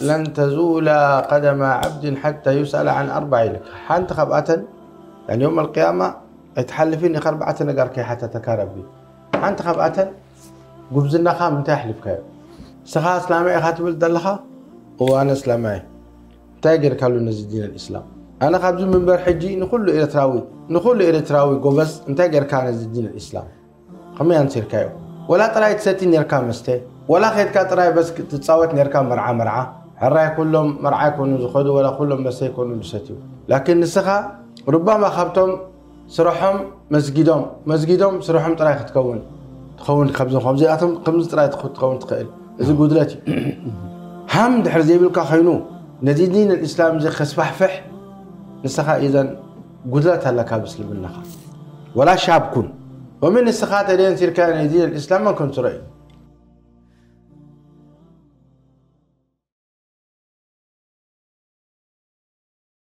لن تزول قدم عبد حتى يسأل عن أربع ኢልካ ሓንቲ ካብኣተን يعني يوم القيامة ኣይትሓልፍን ኢኻ ኣርባዕተ ነገር ከይሓተተካ ረቢ ሓንቲ ካብኣተን ጉብዝናኻ ምንታይ ኣሕሊፍካዮ ንስኻ እስላማይ ኢኻ ትብል ዘለኻ እወ ኣነ እስላማይ እንታይ ጌርካሉ ነዚ ዲን الإسلام ኣነ ካብዚ ምንበር ሕጂ ንኹሉ ኤርትራዊ ንኹሉ ኤርትራዊ ጎበዝ እንታይ ጌርካ ነዚ ዲን الإسلام ከመይ ኣንሲርካዮ ወላ ጥራይ ትሰቲ ኔርካ መስተ ወላ ኸድካ ጥራይ በስ ትጻወት ኔርካ መርዓ መርዓ ሕራይ ኩሎም መርዓ ይኮኑ ዝኸዱ ወላ ኩሎም መስተ ይኮኑ ዝሰትዩ ላኪን ንስኻ ሩባማ ካብቶም ስርሖም መስጊዶም መስጊዶም ስርሖም ጥራይ ክትከውን ትኸውን ካብዞም ከምዚኣቶም ከምዚ ጥራይ ትኸውን ትኽእል እዚ ጉድለት እዩ ሃም ድሕር ዘይብልካ ኮይኑ ነዚ ዲን الإسلام እዚ ከስፋሕፍሕ ንስኻ ኢዘን ጉድለት ኣለካ ብእስልምናኻ ወላ ሻብ ኩን ወምን ንስኻ ተደየንሲርካ ናይ ዲን الإسلام መን ከምስሮ እዩ